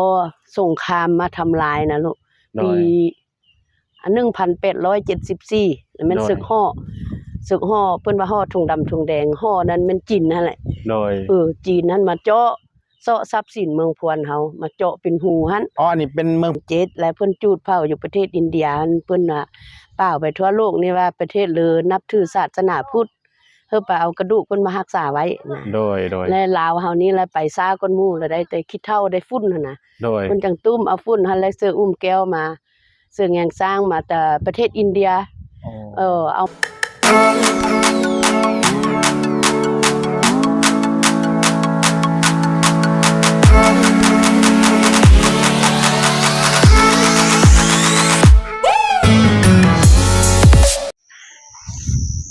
ພໍສົງຄາມມາທຳລາຍນະລູກ ໂດຍ ປີ ອັນ ໜຶ່ງພັນແປດຮ້ອຍເຈັດສິບສີ່ ແມ່ນ ໂດຍ ເສິກຫໍ້ ເສິກຫໍ້ ເພິ່ນວ່າຫໍ້ທຸງດຳທຸງແດງ ຫໍ້ນັ້ນແມ່ນຈີນຫັ້ນແຫຼະ ໂດຍ ເອີ ຈີນຫັ້ນມາເຈາະ ເຊາະຊັບສິນເມືອງພວນເຮົາ ມາເຈາະເປັນຮູຫັ້ນ ອໍ ອັນນີ້ເປັນເມືອງ ເຈັດ ແລະເພິ່ນຈູດເຜົາຢູ່ປະເທດອິນເດຍຫັ້ນ ເພິ່ນວ່າປ່າວໄປທົ່ວໂລກນີ້ວ່າປະເທດເລີນັບຖືສາສະໜາພຸດ ເພິ່ນໄປເອົາກະດູກເພິ່ນມາຮັກສາໄວ້ນະ ໂດຍ ໂດຍ ແລະລາວເຮົານີ້ລະໄປຊ້າກ່ອນໝູ່ ລະໄດ້ແຕ່ຂີ້ເຖົ້າໄດ້ຝຸ່ນຫັ້ນນະ ໂດຍ ເພິ່ນຈັ່ງຕຸ້ມເອົາຝຸ່ນຫັ້ນ ແລະເສືອອຸ້ມແກ້ວມາ ເສືອແງງຊ້າງມາແຕ່ປະເທດອິນເດຍ ອໍ ເອີ ເອົາ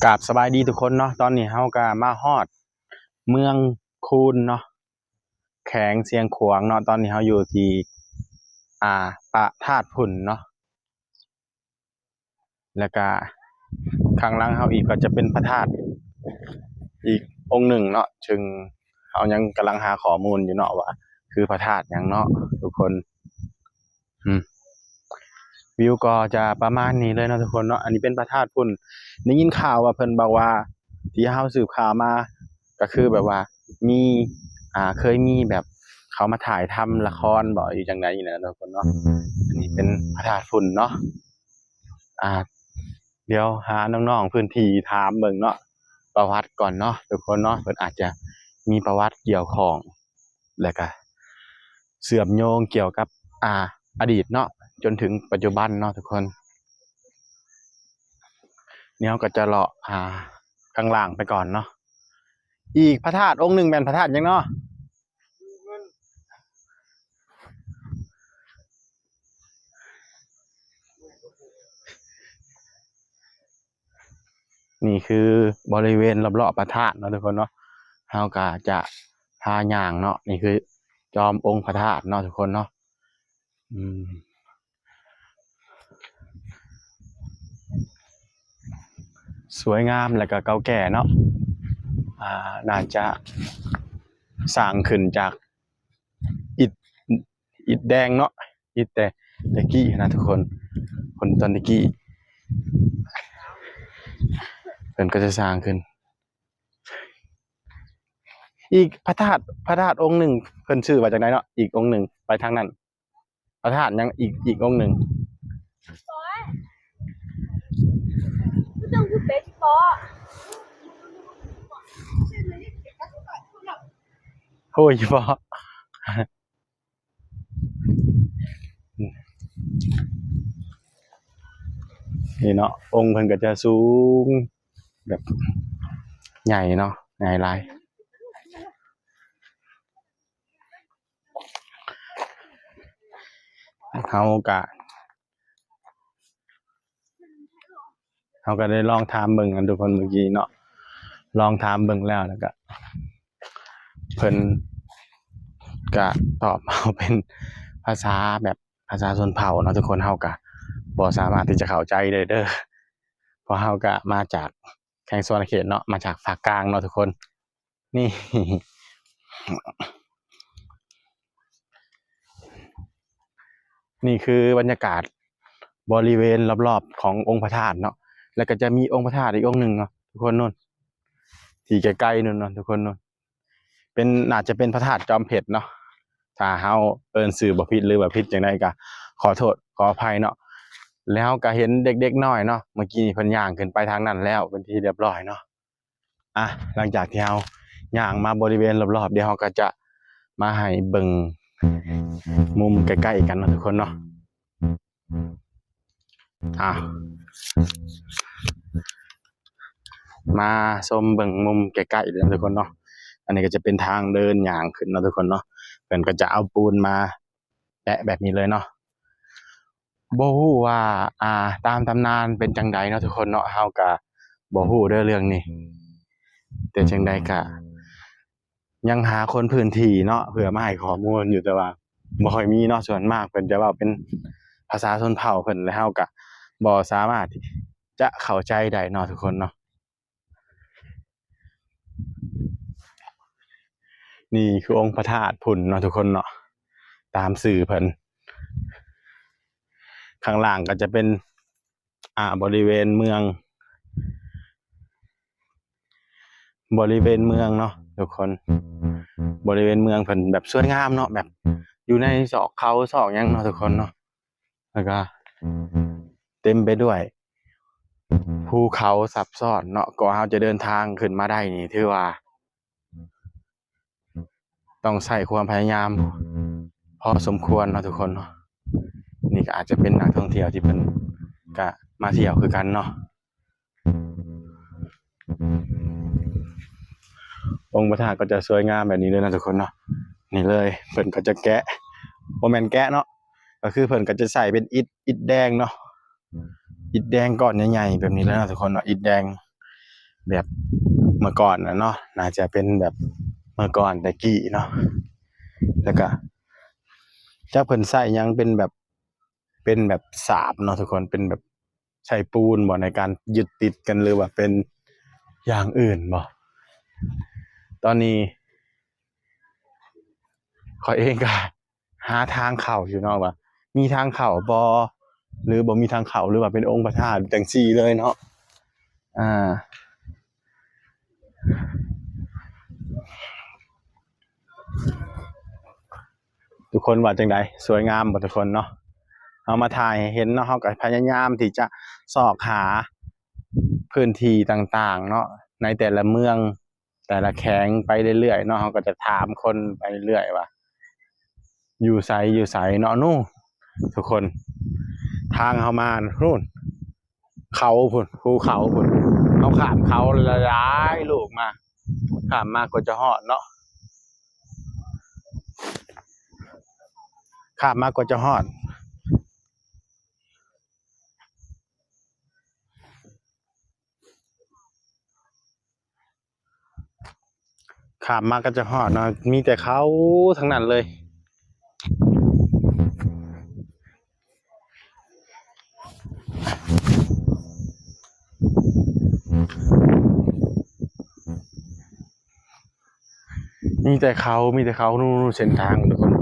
ກາບສະບາຍດີທຸກຄົນເນາະ ຕອນນີ້ເຮົາກະມາຮອດເມືອງຄູນເນາະ ແຂວງຊຽງຂວາງເນາະ ຕອນນີ້ເຮົາຢູ່ທີ່ ອ່າ ພະທາດຝຸ່ນເນາະ ແລ້ວກະຂ້າງຫຼັງເຮົາອີກກໍຈະເປັນພະທາດອີກອົງໜຶ່ງເນາະ ເຊິ່ງເຮົາຍັງກຳລັງຫາຂໍ້ມູນຢູ່ເນາະວ່າຄືພະທາດຫຍັງເນາະທຸກຄົນ. ອືມ ວິວກໍຈະປະມານນີ້ເລີຍເນາະທຸກຄົນເນາະ ອັນນີ້ເປັນພະທາດຝຸ່ນ ໄດ້ຍິນຂ່າວວ່າເພິ່ນບອກວ່າ ທີ່ເຮົາສືບຂ່າວມາ ກໍຄືແບບວ່າມີ ອ່າ ເຄີຍມີແບບເຂົາມາຖ່າຍທຳລະຄອນບໍ ຫຼືຈັ່ງໃດນີ້ແຫຼະທຸກຄົນເນາະ ອັນນີ້ເປັນພະທາດຝຸ່ນເນາະ ອ່າ ດຽວຫານ້ອງໆພື້ນທີ່ຖາມເບິ່ງເນາະ ປະຫວັດກ່ອນເນາະທຸກຄົນເນາະ ເພິ່ນອາດຈະມີປະຫວັດກ່ຽວຂ້ອງ ແລ້ວກະເຊື່ອມໂຍງກ່ຽວກັບ ອ່າ ອະດີດເນາະ ຈົນເຖິງປັດຈຸບັນເນາະທຸກຄົນ. ນີ້ເຮົາກໍຈະເລາະຫາຂ້າງລ່າງໄປກ່ອນເນາະ. ອີກພະທາດອົງໜຶ່ງແມ່ນພະທາດຫຍັງເນາະ? ນີ້ຄືບໍລິເວນລອບໆພະທາດເນາະທຸກຄົນເນາະ. ເຮົາກໍຈະພາຍ່າງເນາະ. ນີ້ຄືຈອມອົງພະທາດເນາະທຸກຄົນເນາະ. ອືມ ສວຍງາມ ແລ້ວກໍເກົ່າແກ່ເນາະ. ອ່າ ໜ້າຈະສ້າງຂຶ້ນຈາກອິດ ອິດແດງເນາະ ອິດແຕ່ ແຕ່ກີ້ນະທຸກຄົນ. ຄົນຕອນແຕ່ກີ້ ເພິ່ນກໍຈະສ້າງຂຶ້ນ. ອີກພະທາດ ພະທາດອົງໜຶ່ງ ເພິ່ນຊື່ວ່າຈັ່ງໃດເນາະ? ອີກອົງໜຶ່ງໄປທາງນັ້ນ ພະທາດຫຍັງອີກ ອີກອົງໜຶ່ງ? ໂອ້ຍ ບໍ່ ນີ້ເນາະ ອົງເພິ່ນກໍຈະສູງ ແບບໃຫຍ່ເນາະ ໃຫຍ່ຫຼາຍ. ເຮົາກະ ເຮົາກະໄດ້ລອງຖາມເບິ່ງນະທຸກຄົນ ມື້ກີ້ເນາະ ລອງຖາມເບິ່ງແລ້ວ ແລ້ວກະເພິ່ນກະຕອບເຮົາເປັນພາສາແບບພາສາຊົນເຜົ່າເນາະທຸກຄົນ. ເຮົາກະບໍ່ສາມາດທີ່ຈະເຂົ້າໃຈໄດ້ເດີ ເພາະເຮົາກະມາຈາກແຂວງສະຫວັນນະເຂດເນາະ ມາຈາກພາກກາງເນາະທຸກຄົນ. ນີ້ ນີ້ຄືບັນຍາກາດບໍລິເວນລອບໆຂອງອົງພະທາດເນາະ. ແລ້ວກໍຈະມີອົງພະທາດອີກອົງໜຶ່ງເນາະທຸກຄົນ ໂນ້ນ ທີ່ໃກ້ໆໂນ້ນເນາະທຸກຄົນ ໂນ້ນ ເປັນ ໜ້າຈະເປັນພະທາດຈອມເພັດເນາະ. ຖ້າເຮົາເອີ້ນຊື່ບໍ່ຜິດ ຫຼືວ່າຜິດຈັ່ງໃດກໍຂໍໂທດຂໍອະໄພເນາະ. ແລ້ວເຮົາກໍເຫັນເດັກໆນ້ອຍເນາະ ເມື່ອກີ້ນີ້ເພິ່ນຍ່າງຂຶ້ນໄປທາງນັ້ນແລ້ວເປັນທີ່ຮຽບຮ້ອຍເນາະ. ອ່ະ ຫຼັງຈາກທີ່ເຮົາຍ່າງມາບໍລິເວນລອບໆ ດຽວເຮົາກໍຈະມາໃຫ້ເບິ່ງມຸມໃກ້ໆກັນເນາະທຸກຄົນເນາະ. ອ່ະ ມາຊົມເບິ່ງມຸມໃກ້ໆເນາະທຸກຄົນເນາະ. ອັນນີ້ກໍຈະເປັນທາງເດີນຍ່າງຂຶ້ນເນາະທຸກຄົນເນາະ. ເພິ່ນກໍຈະເອົາປູນມາແປະແບບນີ້ເລີຍເນາະ. ບໍ່ຮູ້ວ່າ ອ່າ ຕາມຕຳນານເປັນຈັ່ງໃດເນາະທຸກຄົນເນາະ ເຮົາກະບໍ່ຮູ້ເດີເລື່ອງນີ້. ແຕ່ຈັ່ງໃດກະຍັງຫາຄົນພື້ນທີ່ເນາະ ເພື່ອມາໃຫ້ຂໍ້ມູນຢູ່ ແຕ່ວ່າບໍ່ຄ່ອຍມີເນາະ. ສ່ວນມາກເພິ່ນຈະເວົ້າເປັນພາສາຊົນເຜົ່າເພິ່ນ ແລະ ເຮົາກະບໍ່ສາມາດທີ່ຈະເຂົ້າໃຈໄດ້ເນາະທຸກຄົນເນາະ. ນີ້ຄືອົງພະທາດພຸ້ນເນາະທຸກຄົນເນາະ. ຕາມຊື່ເພິ່ນ. ຂ້າງລ່າງກໍຈະເປັນ ອ່າ ບໍລິເວນເມືອງ ບໍລິເວນເມືອງເນາະທຸກຄົນ. ບໍລິເວນເມືອງເພິ່ນແບບສວຍງາມເນາະ ແບບຢູ່ໃນຊອກເຂົາຊອກຫຍັງເນາະທຸກຄົນເນາະ. ແລ້ວກໍເຕັມໄປດ້ວຍພູເຂົາຊັບຊ້ອນເນາະ. ກວ່າເຮົາຈະເດີນທາງຂຶ້ນມາໄດ້ນີ້ ຖືວ່າ ຕ້ອງໃຊ້ຄວາມພະຍາຍາມພໍສົມຄວນເນາະທຸກຄົນເນາະ. ນີ້ກໍອາດຈະເປັນນັກທ່ອງທ່ຽວທີ່ເພິ່ນກະມາທ່ຽວຄືກັນເນາະ. ອົງພະທາດກໍຈະສວຍງາມແບບນີ້ເລີຍເນາະທຸກຄົນເນາະ. ນີ້ເລີຍ ເພິ່ນກໍຈະແກະ ບໍ່ແມ່ນແກະເນາະ ກໍຄືເພິ່ນກໍຈະໃສ່ເປັນອິດ ອິດແດງເນາະ. ອິດແດງກ້ອນໃຫຍ່ໆແບບນີ້ແຫຼະເນາະທຸກຄົນເນາະ. ອິດແດງແບບເມື່ອກ່ອນນະເນາະ ໜ້າຈະເປັນແບບເມື່ອກ່ອນແຕ່ກີ້ເນາະ. ແລ້ວກະຈັກເພິ່ນໃຊ້ຫຍັງ ເປັນແບບ ເປັນແບບສາບເນາະທຸກຄົນ ເປັນແບບໃຊ້ປູນບໍ່ ໃນການຍຶດຕິດກັນ ຫຼືວ່າເປັນຢ່າງອື່ນບໍ່. ຕອນນີ້ຂ້ອຍເອງກະ ຫາທາງເຂົ້າຢູ່ເນາະ ວ່າມີທາງເຂົ້າບໍ່ ຫຼືບໍ່ມີທາງເຂົ້າ ຫຼືວ່າເປັນອົງພະທາດຈັ່ງຊີ້ເລີຍເນາະ. ອ່າ ທຸກຄົນວ່າຈັ່ງໃດ? ສວຍງາມບໍ່ທຸກຄົນເນາະ? ເຮົາມາຖ່າຍໃຫ້ເຫັນເນາະ ເຮົາກໍພະຍາຍາມທີ່ຈະຊອກຫາພື້ນທີ່ຕ່າງໆເນາະ ໃນແຕ່ລະເມືອງ ແຕ່ລະແຂວງໄປເລື້ອຍໆເນາະ. ເຮົາກໍຈະຖາມຄົນໄປເລື້ອຍວ່າ ຢູ່ໃສ ຢູ່ໃສເນາະ. ນູ້ ທຸກຄົນ ທາງເຮົາມາພຸ້ນ ເຂົາພຸ້ນ ພູເຂົາພຸ້ນ ເຮົາຂ້າມເຂົາຫຼາຍໆລູກມາ ຂ້າມມາກວ່າຈະຮອດເນາະ ຂ້າມມາກວ່າຈະຮອດ. ຂ້າມມາກໍຈະຮອດເນາະ ມີແຕ່ເຂົາທັງນັ້ນເລີຍ. ມີແຕ່ເຂົາ ມີແຕ່ເຂົາ. ນູ້ ເສັ້ນທາງທຸກຄົນ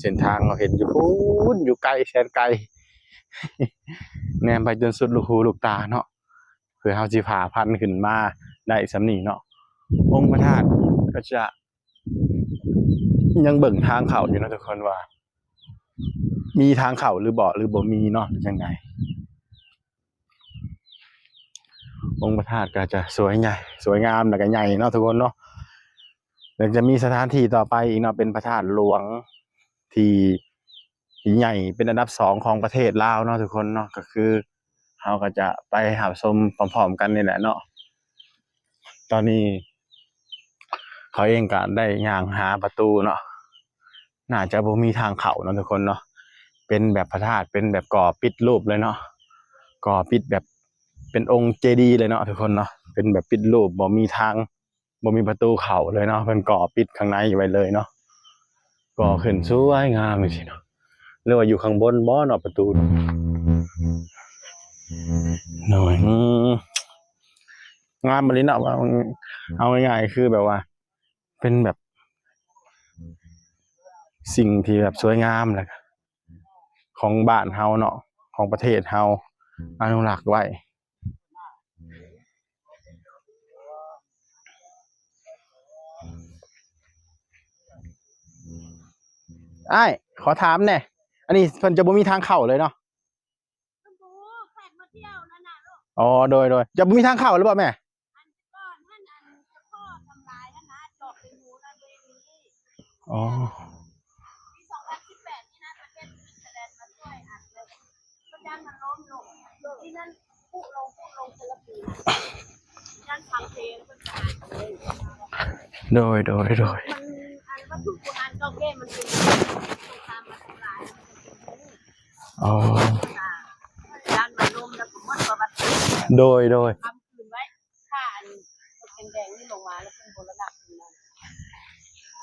ເສັ້ນທາງເຮົາເຫັນຢູ່ພຸ້ນ ຢູ່ໄກແສນໄກ ແນມໄປຈົນສຸດລູກຫູລູກຕາເນາະ. ເພື່ອເຮົາຊິຜ່າພັນຂຶ້ນມາໄດ້ສ່ຳນີ້ເນາະ ອົງພະທາດກໍຈະຍັງເບິ່ງທາງເຂົ້າຢູ່ເນາະທຸກຄົນ ວ່າມີທາງເຂົ້າຫຼືບໍ່ ຫຼືບໍ່ມີເນາະ ຫຼືຈັ່ງໃດ. ອົງພະທາດກໍຈະສວຍໃຫຍ່ ສວຍງາມ ແລ້ວກໍໃຫຍ່ເນາະທຸກຄົນເນາະ. ແລ້ວຈະມີສະຖານທີ່ຕໍ່ໄປອີກເນາະ ເປັນພະທາດຫຼວງທີ່ ທີ່ໃຫຍ່ເປັນອັນດັບສອງຂອງປະເທດລາວເນາະທຸກຄົນເນາະ. ກໍຄືເຮົາກໍຈະໄປຮັບຊົມພ້ອມໆກັນນີ້ແຫຼະເນາະ. ຕອນນີ້ເຂົາເອງກໍໄດ້ຍ່າງຫາປະຕູເນາະ ໜ້າຈະບໍ່ມີທາງເຂົ້າເນາະທຸກຄົນເນາະ. ເປັນແບບພະທາດ ເປັນແບບກໍ່ປິດຮູບເລີຍເນາະ ກໍ່ປິດແບບເປັນອົງເຈດີເລີຍເນາະທຸກຄົນເນາະ. ເປັນແບບປິດຮູບ ບໍ່ມີທາງ ບໍ່ມີປະຕູເຂົ້າເລີຍເນາະ ເພິ່ນກໍ່ປິດຂ້າງໃນໄວ້ເລີຍເນາະ. ກໍ່ຂຶ້ນສວຍງາມຈັ່ງຊີ້ເນາະ ຫຼືວ່າຢູ່ຂ້າງບົນບໍ່ເນາະປະຕູເນາະ. ໂດຍ ອືມ ງາມອີ່ຫຼີເນາະ ເວົ້າ ເອົາງ່າຍໆຄືແບບວ່າເປັນແບບສິ່ງທີ່ແບບສວຍງາມ ແລ້ວກໍຂອງບ້ານເຮົາເນາະ ຂອງປະເທດເຮົາ ອະນຸລັກໄວ້. ອ້າຍ ຂໍຖາມແດ່ ອັນນີ້ເພິ່ນຈະບໍ່ມີທາງເຂົ້າເລີຍເນາະ? ອໍ ໂດຍໆ ຈະບໍ່ມີທາງເຂົ້າແລ້ວບໍ່ແມ່? ອໍ ໂດຍ ໂດຍ ໂດຍ ອໍ ໂດຍ ໂດຍ. ຖ້າອັນແດງໆນີ້ລົງມາແລ້ວເພິ່ນບູລະນະຄືນນະ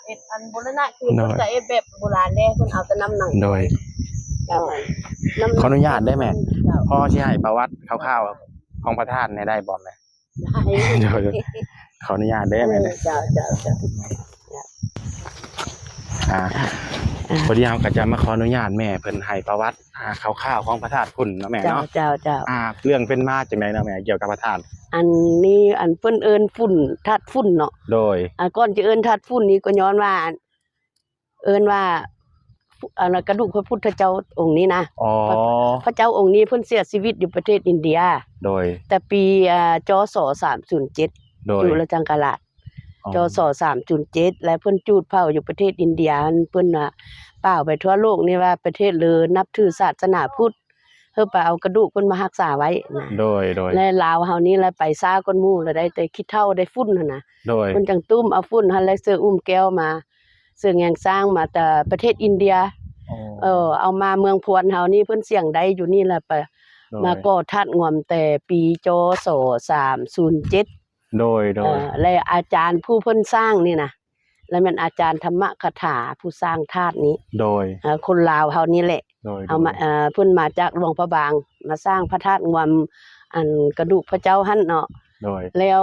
ເຮັດອັນບູລະນະຄືນ ໂດຍ ເພິ່ນກະເຮັດແບບໂບລານແດ່ ເພິ່ນເອົາແຕ່ນ້ຳໜັງ ໂດຍ ເຈົ້າ ນ້ຳ ຂໍອະນຸຍາດໄດ້ແມ່? ເຈົ້າ ພໍຊິໃຫ້ປະຫວັດຄ່າວໆຂອງພະທາດແດ່ໄດ້ບໍ່ແມ່? ໄດ້ ໂດຍ ໂດຍ ຂໍອະນຸຍາດເດີແມ່ເດີ ເຈົ້າ ເຈົ້າ ເຈົ້າ ອ່າ ອ່າ ພໍດີເຮົາກໍຈະມາຂໍອະນຸຍາດແມ່ເພິ່ນໃຫ້ປະຫວັດ ອ່າ ຄ່າວໆຂອງພະທາດຝຸ່ນເນາະແມ່ເນາະ. ເຈົ້າ ເຈົ້າ ເຈົ້າ. ອ່າ ເລື່ອງເປັນມາຈັ່ງໃດເນາະແມ່ ກ່ຽວກັບພະທາດ? ອັນນີ້ ອັນເພິ່ນເອີ້ນຝຸ່ນ ທາດຝຸ່ນເນາະ. ໂດຍ. ອ່າ ກ່ອນຈະເອີ້ນທາດຝຸ່ນນີ້ກໍຍ້ອນວ່າ ເອີ້ນວ່າ ອັນ ກະດູກພະພຸດທະເຈົ້າອົງນີ້ນະ. ອໍ. ພະ ພະເຈົ້າອົງນີ້ເພິ່ນເສຍຊີວິດຢູ່ປະເທດອິນເດຍ. ໂດຍ. ແຕ່ປີ ອ່າ ຈສ ສາມສູນເຈັດ. ໂດຍ. ຈຸລະຈັງກະລາດ. ອໍ. ຈສ ສາມສູນເຈັດ ແລະ ເພິ່ນຈູດເຜົາຢູ່ປະເທດອິນເດຍ. ເພິ່ນວ່າປ່າວໄປທົ່ວໂລກນີ້ວ່າປະເທດເລີນັບຖືສາສະໜາພຸດ. ເພິ່ນໄປເອົາກະດູກເພິ່ນມາຮັກສາໄວ້ນະ. ໂດຍ ໂດຍ. ແລະ ລາວເຮົານີ້ລະໄປຊ້າກ່ອນໝູ່ ລະໄດ້ແຕ່ຂີ້ເຖົ້າໄດ້ຝຸ່ນຫັ້ນນະ. ໂດຍ. ເພິ່ນຈັ່ງຕຸ້ມເອົາຝຸ່ນຫັ້ນ ແລະ ເສື້ອອຸ້ມແກ້ວມາ ເສື້ອແງງຊ້າງມາແຕ່ປະເທດອິນເດຍ. ອໍ. ເອີ ເອົາມາເມືອງພວນເຮົານີ້ ເພິ່ນສຽງໄດ້ຢູ່ນີ້ລະໄປ. ໂດຍ. ມາກໍ່ທາດງວມແຕ່ປີ ຈສ ສາມສູນເຈັດ. ໂດຍ ໂດຍ. ເອີ ແລະ ອາຈານຜູ້ເພິ່ນສ້າງນີ້ນະ ລະແມ່ນອາຈານທຳມະຄະຖາຜູ້ສ້າງທາດນີ້. ໂດຍ. ເອີ ຄົນລາວເຮົານີ້ແຫຼະ. ໂດຍ ເອົາມາ ໂດຍ. ເອີ ເພິ່ນມາຈາກຫຼວງພະບາງ ມາສ້າງພະທາດງວມ ອັນກະດູກພະເຈົ້າຫັ້ນເນາະ. ໂດຍ. ແລ້ວ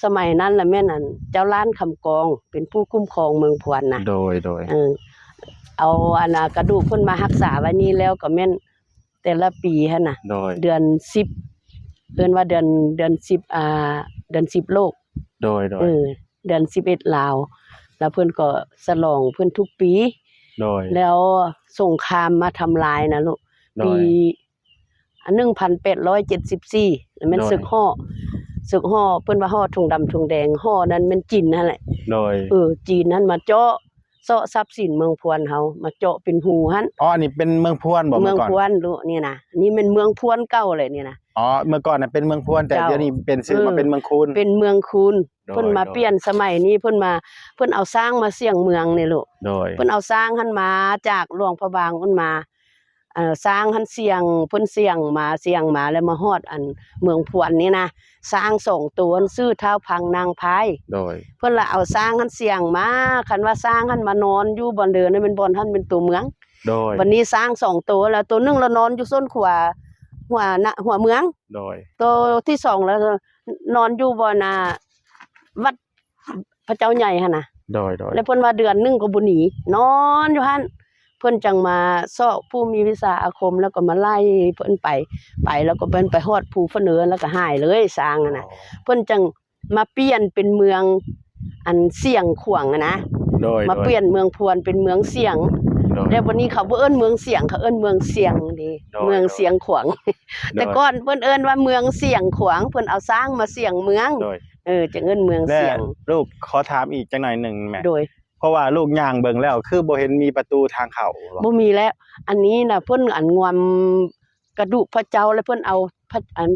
ສະໄໝນັ້ນລະແມ່ນ ອັນ ເຈົ້າລ້ານຄຳກອງ ເປັນຜູ້ຄຸ້ມຄອງເມືອງພວນນະ. ໂດຍ ໂດຍ. ເອີ ເອົາ ອັນ ອາ ກະດູກເພິ່ນມາຮັກສາໄວ້ນີ້ ແລ້ວກໍແມ່ນ ແຕ່ລະປີຫັ້ນນະ ໂດຍ ເດືອນສິບ ເອີ້ນວ່າເດືອນ ເດືອນສິບ ອ່າ ເດືອນສິບໂລກ. ໂດຍ ໂດຍ. ເອີ ເດືອນສິບເອັດລາວ ແລ້ວເພິ່ນກໍສະຫຼອງເພິ່ນທຸກປີ. ໂດຍ. ແລ້ວສົງຄາມມາທຳລາຍນະລູກ. ໂດຍ. ປີ ອັນ ໜຶ່ງພັນແປດຮ້ອຍເຈັດສິບສີ່ ແມ່ນ ໂດຍ. ເສິກຫໍ້ ເສິກຫໍ້ ເພິ່ນວ່າຫໍ້ທຸງດຳທຸງແດງ ຫໍ້ນັ້ນແມ່ນຈີນຫັ້ນແຫຼະ. ໂດຍ. ເອີ ຈີນຫັ້ນມາເຈາະ ເຊາະຊັບສິນເມືອງພວນເຮົາ ມາເຈາະເປັນຮູຫັ້ນ. ອໍ ອັນນີ້ເປັນເມືອງພວນບໍ່? ເມືອງພວນລູກ ນີ້ນະ ນີ້ແມ່ນເມືອງພວນເກົ່າເລີຍນີ້ນະ. ອໍ ເມື່ອກ່ອນນະເປັນເມືອງພວນ ແຕ່ ເຈົ້າ ດຽວນີ້ປ່ຽນຊື່ມາເປັນເມືອງຄູນ. ເອີ ເປັນເມືອງຄູນ. ໂດຍ ເພິ່ນມາ ໂດຍ. ປ່ຽນສະໄໝນີ້ ເພິ່ນມາ ເພິ່ນເອົາຊ້າງມາສ່ຽງເມືອງນີ້ລູກ. ໂດຍ. ເພິ່ນເອົາຊ້າງຫັ້ນມາຈາກຫຼວງພະບາງພຸ້ນມາ ເອີ ຊ້າງຫັ້ນສ່ຽງ ເພິ່ນສ່ຽງມາ ສ່ຽງມາ ແລ້ວມາຮອດ ອັນ ເມືອງພວນນີ້ນະ ຊ້າງສອງໂຕຫັ້ນຊື່ທ້າວພັງນາງພາຍ. ໂດຍ. ເພິ່ນລະເອົາຊ້າງຫັ້ນສ່ຽງມາ ຄັນວ່າຊ້າງຫັ້ນມານອນຢູ່ບ່ອນເດີນນັ້ນ ແມ່ນບ່ອນຫັ້ນແມ່ນໂຕເມືອງ. ໂດຍ. ບັດນີ້ຊ້າງສອງໂຕ ແລ້ວໂຕໜຶ່ງລະນອນຢູ່ໂຊນຂວາ ຫົວນະ ຫົວເມືອງ. ໂດຍ. ໂຕທີສອງລະນອນຢູ່ບ່ອນ ອ່າ ວັດ ພະເຈົ້າໃຫຍ່ຫັ້ນນະ. ໂດຍ ໂດຍ. ແລ້ວເພິ່ນວ່າເດືອນໜຶ່ງກໍບໍ່ໜີ ນອນຢູ່ຫັ້ນ. ເພິ່ນຈັ່ງມາຊອກຜູ້ມີວິຊາອາຄົມ ແລ້ວກໍມາໄລ່ເພິ່ນໄປ ໄປ ແລ້ວກໍເພິ່ນໄປຮອດພູພະເນີນ ແລ້ວກໍຫາຍເລີຍຊ້າງຫັ້ນນະ. ອໍ. ເພິ່ນຈັ່ງມາປ່ຽນເປັນເມືອງ ອັນ ຊຽງຂວາງຫັ້ນນະ. ໂດຍ ມາ ໂດຍ. ປ່ຽນເມືອງພວນເປັນເມືອງຊຽງ. ໂດຍ. ແລ້ວບັດນີ້ເຂົາບໍ່ເອີ້ນເມືອງຊຽງ ເຂົາເອີ້ນເມືອງຊຽງເດ້. ໂດຍ ເມືອງຊຽງຂວາງ. ໂດຍ. ແຕ່ກ່ອນເພິ່ນເອີ້ນວ່າເມືອງຊຽງຂວາງ ເພິ່ນເອົາຊ້າງມາສ່ຽງເມືອງ. ໂດຍ. ເອີ ຈັ່ງເອີ້ນເມືອງຊຽງ. ແລະ ລູກຂໍຖາມອີກຈັກໜ້ອຍໜຶ່ງແມ່. ໂດຍ. ເພາະວ່າລູກຍ່າງເບິ່ງແລ້ວ ຄືບໍ່ເຫັນມີປະຕູທາງເຂົ້າ. ບໍ່ມີແລ້ວ ອັນນີ້ນະ ເພິ່ນ ອັນ ງວມກະດູກພະເຈົ້າ ແລ້ວເພິ່ນເອົາພະ ອັນ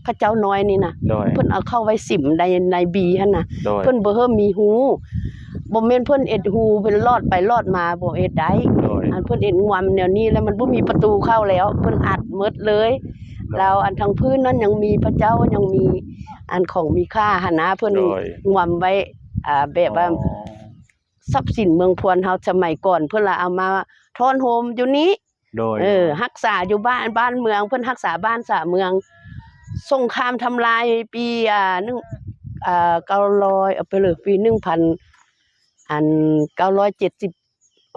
ພະເຈົ້ານ້ອຍນີ້ນະ. ໂດຍ. ເພິ່ນເອົາເຂົ້າໄວ້ສິມໃນ ໃນບີຫັ້ນນະ. ໂດຍ. ເພິ່ນບໍ່ເຮີ້ມີຮູ ບໍ່ແມ່ນເພິ່ນເຮັດຮູ ເພິ່ນລອດໄປລອດມາ ບໍ່ເຮັດໄດ້. ໂດຍ. ອັນ ເພິ່ນເຮັດງວມແນວນີ້ ແລ້ວມັນບໍ່ມີປະຕູເຂົ້າແລ້ວ ເພິ່ນອັດໝົດເລີຍ. ໂດຍ. ແລ້ວອັນທາງພື້ນນັ້ນຍັງມີພະເຈົ້າ ຍັງມີອັນຂອງມີຄ່າຫັ້ນນະ ເພິ່ນ ໂດຍ. ງວມໄວ້ ອ່າ ແບບວ່າ ອໍ. ຊັບສິນເມືອງພວນເຮົາສະໄໝກ່ອນ ເພິ່ນລະເອົາມາທ້ອນໂຮມຢູ່ນີ້. ໂດຍ. ເອີ ໂດຍ. ຮັກສາຢູ່ບ້ານ ບ້ານເມືອງ ເພິ່ນຮັກສາບ້ານສາເມືອງ. ສົງຄາມທຳລາຍປີ ອ່າ ໜຶ່ງ ອ່າ ເກົ້າຮ້ອຍ ເອົາໄປເລີຍ ປີໜຶ່ງພັນ ອັນ ເກົ້າຮ້ອຍເຈັດສິບ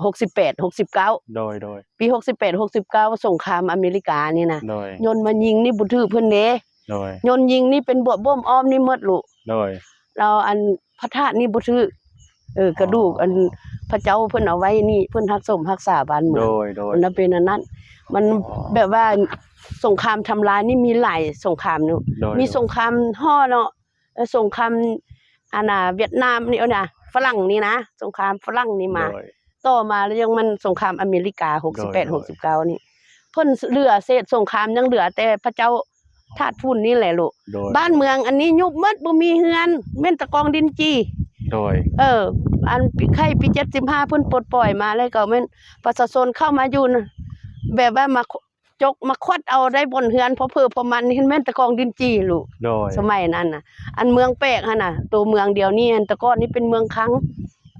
ຫົກສິບແປດ ຫົກສິບເກົ້າ. ໂດຍ ໂດຍ. ປີຫົກສິບແປດ ຫົກສິບເກົ້າ ສົງຄາມອາເມລິການີ້ນະ. ໂດຍ. ຍົນມາຍິງນີ້ບໍ່ຖືກເພິ່ນເດ້. ໂດຍ. ຍົນຍິງນີ້ເປັນບວບບົ່ມອ້ອມນີ້ໝົດລູກ. ໂດຍ. ແລ້ວອັນພະທາດນີ້ບໍ່ຖືກ ເອີ ກະດູກ ອໍ ອັນພະເຈົ້າເພິ່ນເອົາໄວ້ນີ້ ເພິ່ນຮັກສົມຮັກສາບ້ານເມືອງ. ໂດຍ ໂດຍ. ມັນເປັນອັນນັ້ນ ມັນ ອໍ ແບບວ່າສົງຄາມທຳລາຍນີ້ມີຫຼາຍສົງຄາມຢູ່. ໂດຍ. ມີສົງຄາມຫໍ້ເນາະ ເອີ ສົງຄາມ ອັນນ່າ ຫວຽດນາມນີ້ ເອີນະ ຝຣັ່ງນີ້ນະ ສົງຄາມຝຣັ່ງນີ້ມາ. ໂດຍ. ຕໍ່ມາແລ້ວຍັງມັນສົງຄາມອາເມລິກາ ຫົກສິບແປດ ໂດຍ ໂດຍ ຫົກສິບເກົ້ານີ້ ເພິ່ນເຫຼືອເສດສົງຄາມ ຍັງເຫຼືອແຕ່ພະເຈົ້າທາດຝຸ່ນນີ້ແຫຼະລູກ. ໂດຍ. ບ້ານເມືອງອັນນີ້ຍຸບໝົດ ບໍ່ມີເຮືອນ ແມ່ນແຕ່ກອງດິນຈີ່. ໂດຍ. ເອີ ອັນປີ ໄຂ້ປີເຈັດສິບຫ້າ ເພິ່ນປົດປ່ອຍມາແລ້ວ ກໍແມ່ນປະຊາຊົນເຂົ້າມາຢູ່ນະ ແບບວ່າມາ ຈົກມາຄວັດເອົາໄດ້ບ່ອນເຮືອນພໍເພີພໍມັນ ເຫັນແມ່ນແຕ່ກອງດິນຈີ່ລູກ. ໂດຍ. ສະໄໝນັ້ນນະ ອັນເມືອງແປກຫັ້ນນະ ໂຕເມືອງດຽວນີ້ຫັ້ນ ແຕ່ກ່ອນນີ້ເປັນເມືອງຄັງ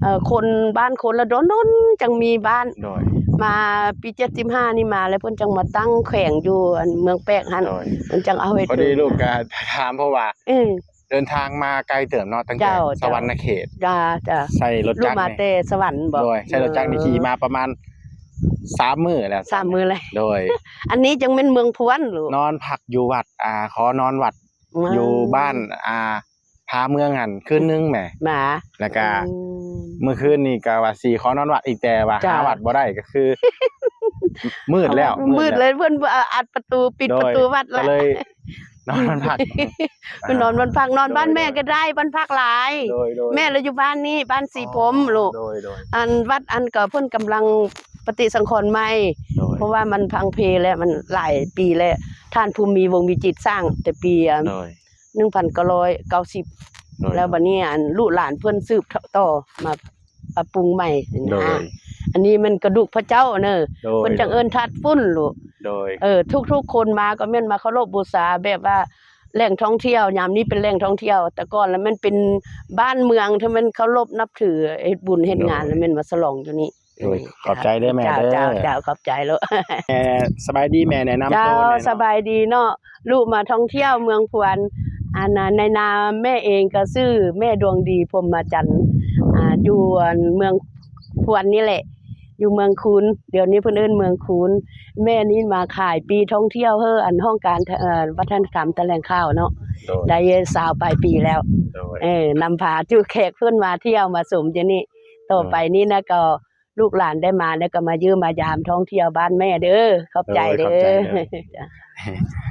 ເອີ ຄົນບ້ານຄົນລະດົນໆ ຈັ່ງມີບ້ານ. ໂດຍ. ມາປີເຈັດສິບຫ້ານີ້ມາແລ້ວ ເພິ່ນຈັ່ງມາຕັ້ງແຂວງຢູ່ອັນເມືອງແປກຫັ້ນ. ໂດຍ. ເພິ່ນຈັ່ງເອົາເຮັດ ພໍດີລູກກະຖາມ ເພາະວ່າ ເອີ ເດີນທາງມາໄກເຕີບເນາະ ຕັ້ງແຕ່ ເຈົ້າ ສະຫວັນນະເຂດ ເຈົ້າ ເຈົ້າ ໃຊ້ລົດຈັກ ມາແຕ່ສະຫວັນບໍ? ໂດຍ ໃຊ້ລົດຈັກນີ້ ເອີ ຂີ່ມາປະມານສາມມື້ແລ້ວ ສາມມື້ແລ້ວ ໂດຍ ອັນນີ້ຈັ່ງແມ່ນເມືອງພວນລູກ ນອນພັກຢູ່ວັດ ອ່າ ຂໍນອນວັດ ຢູ່ບ້ານ ອ່າ ຜາເມືອງຫັ້ນຄືນໜຶ່ງແໝ່ ແລ້ວກະ ອືມ ມື້ຄືນນີ້ກະວ່າຊິຂໍນອນວັດອີກ ແຕ່ວ່າ ເຈົ້າ ຫາວັດບໍ່ໄດ້ ກະຄື ມືດແລ້ວ ມືດແລ້ວ ມືດເລີຍ ເພິ່ນ ເອີ ອັດປະຕູ ປິດປະຕູວັດແລ້ວ ໂດຍ ກະເລີຍ ນອນບ້ານພັກ ໄປນອນບ້ານພັກ ນອນບ້ານແມ່ກະໄດ້ ໂດຍ ບ້ານພັກຫຼາຍ ໂດຍ ໂດຍ ແມ່ລະຢູ່ບ້ານນີ້ ບ້ານສີພົມ ອໍ ລູກ ໂດຍ ໂດຍ ອັນວັດອັນກະເພິ່ນກຳລັງປະຕິສັງຂອນໃໝ່ ໂດຍ ເພາະວ່າມັນພັງເພແລ້ວ ມັນຫຼາຍປີແລ້ວ ທ່ານພູມີ ວົງວິຈິດ ສ້າງແຕ່ປີ ໂດຍ ໜຶ່ງພັນເກົ້າຮ້ອຍເກົ້າສິບ ໂດຍ ແລ້ວບັດນີ້ອັນລູກຫຼານເພິ່ນສືບຕໍ່ມາປັບປຸງໃໝ່ຫັ້ນນະ ໂດຍ ອັນນີ້ແມ່ນກະດູກພະເຈົ້າເນີ ໂດຍ ເພິ່ນຈັ່ງເອີ້ນທາດຝຸ່ນລູກ ໂດຍ ເອີ ທຸກໆຄົນມາກໍແມ່ນມາເຄົາລົບບູຊາ ແບບວ່າແຫຼ່ງທ່ອງທ່ຽວ ຍາມນີ້ເປັນແຫຼ່ງທ່ອງທ່ຽວ ແຕ່ກ່ອນລະແມ່ນເປັນບ້ານເມືອງທີ່ແມ່ນເຄົາລົບນັບຖື ເຮັດບຸນເຮັດງານ ໂດຍ ລະແມ່ນມາສະຫຼອງຢູ່ນີ້ ໂດຍ ເອີ ຂອບໃຈເດີແມ່ເດີ ເຈົ້າ ເຈົ້າ ເຈົ້າ ຂອບໃຈລູກ ແມ່ ສະບາຍດີແມ່ ແນະນຳໂຕແດ່ເນາະ ສະບາຍດີເນາະ ລູກມາທ່ອງທ່ຽວເມືອງພວນ ອັນ ໃນນາມແມ່ເອງກະຊື່ແມ່ດວງດີ ພົມມະຈັນ ອ່າ ຢູ່ອັນເມືອງພວນນີ້ແຫຼະ ຢູ່ເມືອງຄູນ ດຽວນີ້ເພິ່ນເອີ້ນເມືອງຄູນ ແມ່ນີ້ມາຂາຍປີ້ທ່ອງທ່ຽວເຮີ ອັນຫ້ອງການ ເອີ ວັດທະນະທຳຖະແຫຼງຂ່າວເນາະ ໂດຍ ໄດ້ຊາວປາຍປີແລ້ວ ໂດຍ ເອີ ນຳພາຈຸແຂກເພິ່ນມາທ່ຽວມາຊົມຢູ່ນີ້ ຕໍ່ໄປນີ້ນະກໍ ລູກຫຼານໄດ້ມາແລ້ວກໍມາຢ້ຽມມາຢາມທ່ອງທ່ຽວບ້ານແມ່ເດີ ຂອບໃຈເດີ ໂດຍ ຂອບໃຈເດີ.